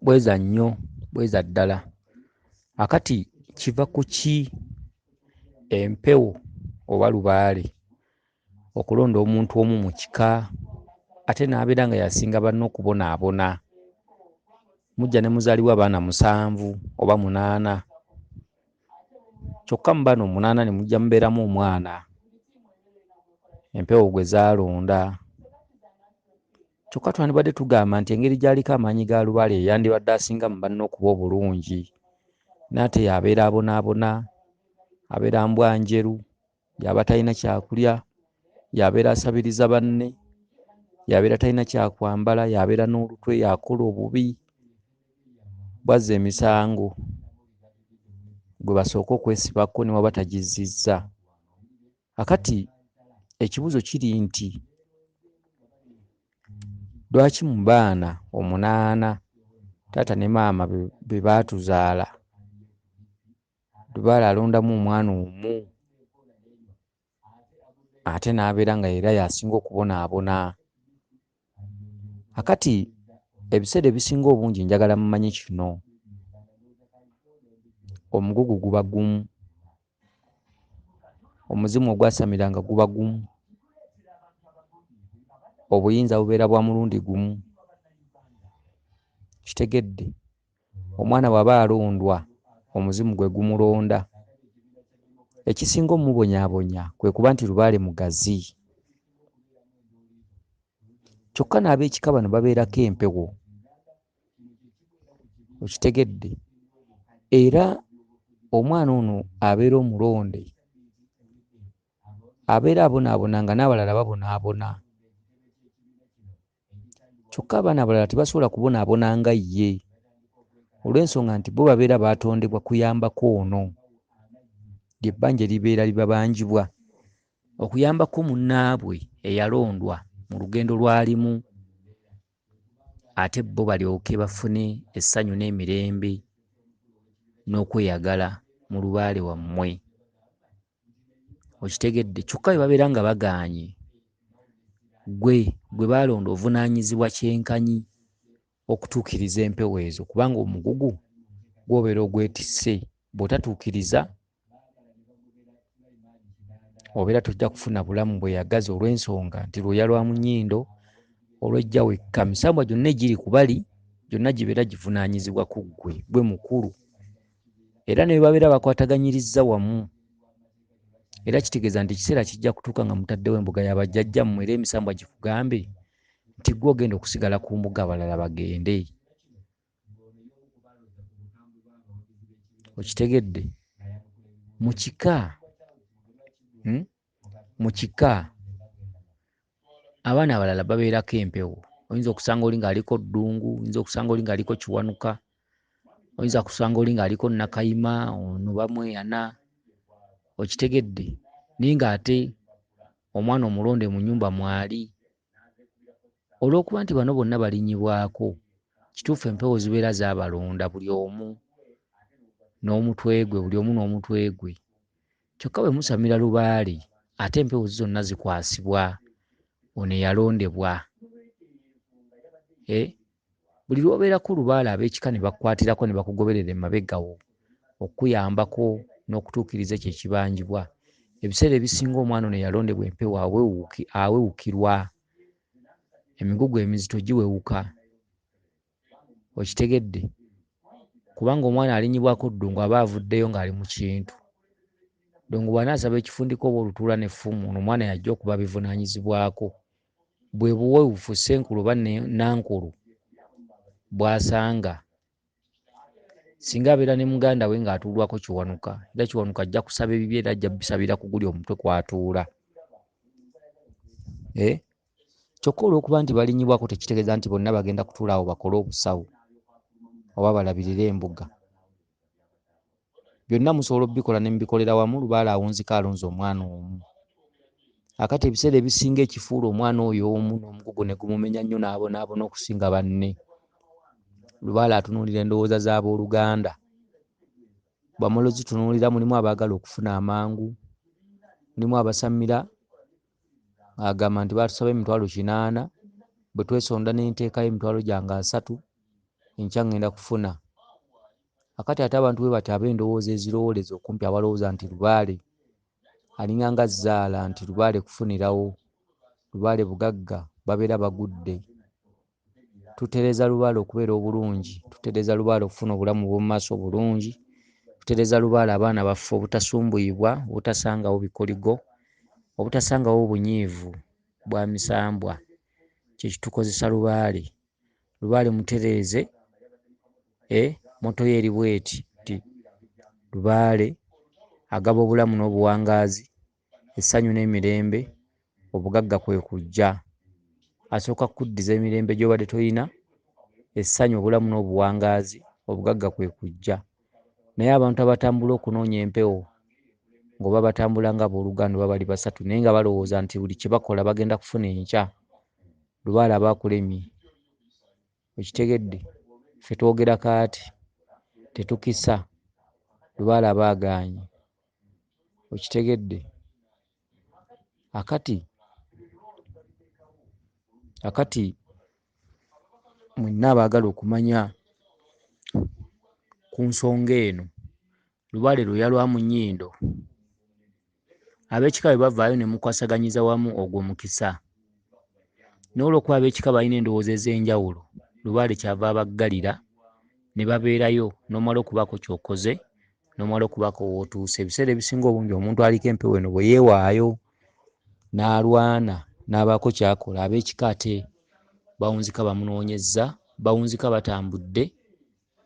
Bweza nnyo bweza ddala. Akati kiva ku ki empewo oba lubaale okulonda omuntu omu mu kika ate n'abeera nga y'asinga banne okubonaabona? Mujja ne muzaalibwa abaana 7 oba 8, kyokka mu bano 8 ne mujja mubeeramu omwana empewo gwe zaalonda. Kyokka twandibadde tugamba nti engeri gy'aliko amaanyi ga lubaale ye yandibadde asinga mu banne okuba obulungi, naye ate y'abeera abonaabona, abeera mbwa njeru, y'aba talina kyakulya, y'abeera asabiriza banne, y'abeera talina kyakwambala, y'abeera n'olutwe, y'akola obubi, bw'azza emisango gwe basooka okwesibako ne waba tagizzizza. Akati ekibuuzo kiri nti lwaki mu baana 8 taata ne maama be baatuzaala lubaale alondamu omwana omu ate n'abeera nga era y'asinga okubonaabona? Akati ebiseera ebisinga obungi njagala mumanye kino, omugugu guba gumu, omuzimu ogwasamiranga guba gumu, obuyinza bubeera bwa mulundi gumu. Kitegedde omwana bw'aba alondwa omuzimu gwe gumulonda. Ekisinga omubonyaabonya kwe kuba nti lubaale mugazi. Kyokka n'ab'ekika bano babeerako empewo. Okitegedde era omwana ono abeera omulonde, abeera abonaabona nga n'abalala babonaabona. Kyokka abaana abalala tebasobola kubonaabona nga ye olw'ensonga nti bo babeera baatondebwa kuyambako ono. Ly'ebbanja eribeera libabanjibwa okuyambako munnaabwe eyalondwa mu lugendo lw'alimu, ate bo balyoke bafune essanyu n'emirembe n'okweyagala mu lubaale wammwe. Okitegedde? Kyokka bwe babeera nga bagaanye, ggwe gwe baalonda ovunaanyizibwa kyenkanyi okutuukiriza empewo ezo, kubanga omugugu gw'obeera ogwetisse. Bw'otatuukiriza obeera tojja kufuna bulamu bweyagaza olw'ensonga nti lwoya lwa mu nnyindo olw'ejja wekka. Misambwa gyonna egiri ku bali gyonna gibeera givunaanyizibwa ku ggwe, ggwe mukulu. Era ne bwe babeera bakwataganyirizza wamu, era kitegeeza nti ekiseera kijja kutuuka nga mutaddewo embuga ya bajjajjammwe, era emisambwa gikugambe nti ggwe ogenda okusigala ku mbuga abalala bagende. Okitegedde? Mu kika, mu kika abaana abalala babeerako empewo. Oyinza okusanga oli ng'aliko Ddungu, oyinza okusanga oli ng'aliko Kiwanuka, oyinza kusanga oli ng'aliko Nakayima, ono bamweyana. Okitegedde? Naye ng'ate omwana omulonde mu nnyumba mwali. Olw'okuba nti bano bonna balinnyibwako, kituufu empewo zibeera zaabalonda buli omu n'omutwe gwe, buli omu n'omutwe gwe. Kyokka bwe musamira lubaale ate empewo zonna zikwasibwa ono eyalondebwa. Buli lw'obeerako lubaale ab'ekika ne bakukwatirako ne bakugoberera emabega wo okukuyambako n'okutuukiriza ekyo ekibanjibwa. Ebiseera ebisinga omwana ono eyalondebwa empewo awewukirwa, emigugu emizito giwewuka. Okitegedde? Kubanga omwana alinnyibwako Ddungu aba avuddeyo ng'ali mu kintu. Ddungu bw'anaasaba ekifundiko oba olutuula n'effumu, ono omwana y'ajja okuba abivunaanyizibwako. Bwe buwewufu ssenkulu oba nankulu bw'asanga. Singa abeera ne muganda we ng'atuulwako Kiwanuka, era Kiwanuka ajja kusaba ebibye era ajja bisabira ku guli omutwe kw'atuula. Kyokka olw'okuba nti balinnyibwako tekitegeeza nti bonna bagenda kutuula awo bakole obusawo oba balabirire embuga. Byonna musobola obbikola ne mubikolera wamu, lubaale awunzika alonze omwana omu. Akati ebiseera ebisinga ekifuula omwana oyo omu n'omugugu ne gumumenya nnyo n'abonaabona okusinga banne. Lubaale atunuulira endowooza z'abooluganda. Bw'amala ozitunuulira mulimu abaagala okufuna amangu, mulimu abasamira agamba nti baatusaba emitwalo 8, bwe twesonda ne nteekayo emitwalo gyange 30, Enkya ŋŋenda kufuna. Akati ate abantu bwe bati ab'endowooza ezirowooleza okumpi, abalowooza nti lubaale alinga nga zzaala, nti lubaale kufunirawo, lubaale bugagga, babeera bagudde. Tutereeza lubaale okubeera obulungi, tutereeza lubaale okufuna obulamu obw'omu maaso obulungi, tutereeza lubaale abaana baffe obutasumbuyibwa, obutasangawo bikoligo, obutasangawo bunyiivu bwa misambwa. Kye kitukozesa lubaale. Lubaale mutereeze, motto ye eri bw'eti nti lubaale agaba obulamu n'obuwangaazi, essanyu n'emirembe, obugagga kwe kujja. Asooka kukuddiza emirembe gy'obadde toyina, essanyu, obulamu n'obuwangaazi, obugagga kwe kujja. Naye abantu abatambula okunoonya empewo ng'oba batambula nga abooluganda oba bali basatu, naye nga balowooza nti buli kye bakola bagenda kufuna enkya, lubaale aba akulemye. Okitegedde? Ffe twogera kaati, tetukisa, lubaale aba agaanye. Okitegedde? Akati mwenna abaagala okumanya ku nsonga eno, lubaale luya lwa mu nnyindo. Ab'ekika bwe bavaayo ne mukwasaganyiza wamu ogwo mukisa. Naye olw'okuba ab'ekika balina endowooza ez'enjawulo, lubaale ky'ava abaggalira ne babeerayo n'omala okubaako ky'okoze, n'omala okubaako w'otuuse. Ebiseera ebisinga obungi omuntu aliko empewo eno bwe yeewaayo n'alwana n'abaako ky'akola, ab'ekika ate bawunzika bamunoonyezza, bawunzika batambudde,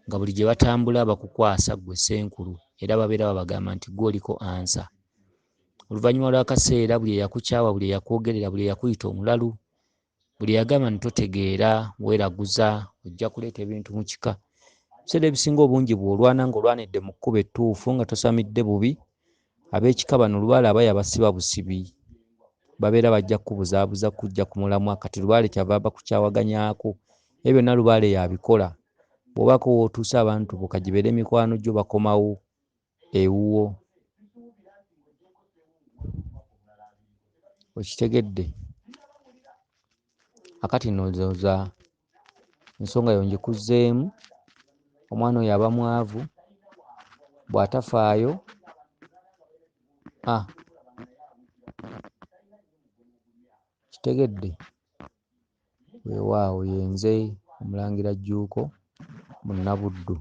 nga buli gye batambula bakukwasa ggwe ssenkulu, era babeera babagamba nti ggwe oliko ansa. Oluvannyuma lw'akaseera buli eyakukyawa, buli eyakwogerera, buli eyakuyita omulalu, buli eyagamba nti totegeera, weeraguza, ojja kuleeta ebintu mu kika. Ebiseera ebisinga obungi bw'olwana ng'olwanidde mu kkubo ettuufu nga tosamidde bubi, ab'ekika bano lubaale aba yabasiba busibi, babeera bajja kukubuzaabuza kukuggya ku mulamwa. Kati lubaale ky'ava bakukyawaganyaako. Ebyo byonna lubaale y'abikola. Bw'obaako w'otuuse abantu bo ka gibeere mikwano gyo bakomawo ewuwo. Okitegedde? Akati nno ndowooza ensonga yo ngikuzzeemu. Omwana oyo aba mwavu, bw'atafaayo kitegedde? Weewaawo ye nze Omulangira Jjuuko Munnabuddu.